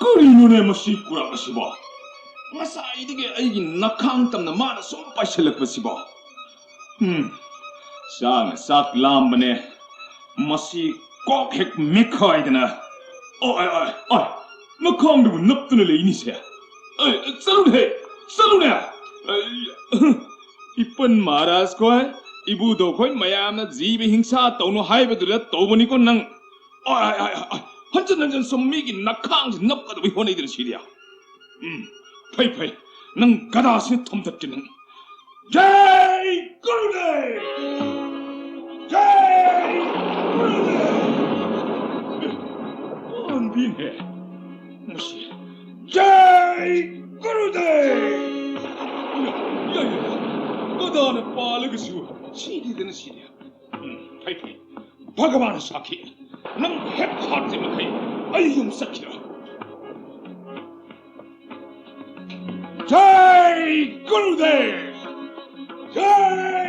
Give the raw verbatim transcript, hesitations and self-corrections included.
ꯀꯔꯤꯅꯣꯅꯦ ꯃꯁꯤ ꯀꯨꯔꯥꯛ ꯑꯁꯤꯕꯣ? ꯉꯁꯥꯏꯗꯒꯤ ꯑꯩꯒꯤ ꯅꯈꯥꯡ ꯇꯝꯅ ꯃꯥꯅ ꯁꯨꯝ ꯄꯥꯏꯁꯤꯜꯂꯛꯄꯁꯤꯕꯣ? ꯎꯝ, ꯆꯥꯛꯅ ꯆꯥꯛ ꯂꯥꯝꯕꯅꯦ꯫ ꯃꯁꯤ ꯀꯣꯛ ꯍꯦꯛ ꯃꯦꯠꯈꯥꯏꯗꯅ꯫ ꯑꯣꯏ, ꯑꯣꯏ, ꯑꯣꯏ, ꯅꯈꯥꯡꯗꯨꯕꯨ ꯅꯞꯇꯨꯅ ꯂꯩꯅꯤꯁꯦ꯫ ꯑꯩ, ꯆꯠꯂꯨꯅꯦꯍꯦ, ꯆꯠꯂꯨꯅꯦ꯫ ꯑꯩ, ꯏꯄꯟ ꯃꯍꯥꯔꯥꯖ ꯈꯣꯏ, ꯏꯕꯨꯙꯧ ꯈꯣꯏ ꯃꯌꯥꯝꯅ ꯖꯤꯕ ꯍꯤꯡꯁꯥ ꯇꯧꯅꯨ ꯍꯥꯏꯕꯗꯨꯗ ꯇꯧꯕꯅꯤꯀꯣ ꯅꯪ꯫ ꯑꯥꯏ, ꯑꯥꯏ, ꯑꯥꯏ, ꯑꯥꯏ, ꯍꯟꯖꯟ ꯍꯟꯖꯟ ꯁꯨꯝ ꯃꯤꯒꯤ ꯅꯈꯥꯡꯁꯤ ꯅꯞꯀꯗꯕꯩ ꯍꯣꯠꯅꯩꯗꯅ ꯁꯤꯗꯤ꯫ ꯎꯝ, ꯐꯩ, ꯐꯩ꯫ ꯅꯪ ꯒꯗꯥꯁꯤ ꯊꯣꯝꯗꯠꯀꯦ ꯅꯪ꯫ ꯖꯩ ꯒꯨꯔꯨꯗꯦꯕ! ꯖꯩ ꯒꯨꯔꯨꯗꯦꯕ! ꯑꯦ, ꯄꯥꯟꯕꯤꯅꯦ꯫ ꯃꯁꯤ꯫ ꯖꯩ ꯒꯨꯔꯨꯗꯦꯕ! ꯌꯥ, ꯌꯥ, ꯌꯥ, ꯌꯥ꯫ ꯒꯗꯥꯅ ꯄꯥꯜꯂꯒꯁꯨ ꯁꯤꯗꯦꯗꯅ ꯁꯤꯗꯤ꯫ ꯎꯝ, ꯐꯩ, ꯐꯩ꯫ ꯚꯒꯕꯥꯟ ꯁꯥꯈꯤ꯫ ꯅꯪ ꯍꯦꯛ ꯍꯥꯠꯇ꯭ꯔꯤ ꯃꯈꯩ ꯑꯩ ꯌꯨꯝ ꯆꯠꯈꯤꯔꯣꯏ꯫ ꯖꯩ ꯒꯨꯔꯨꯗꯦꯕ! ꯖꯩ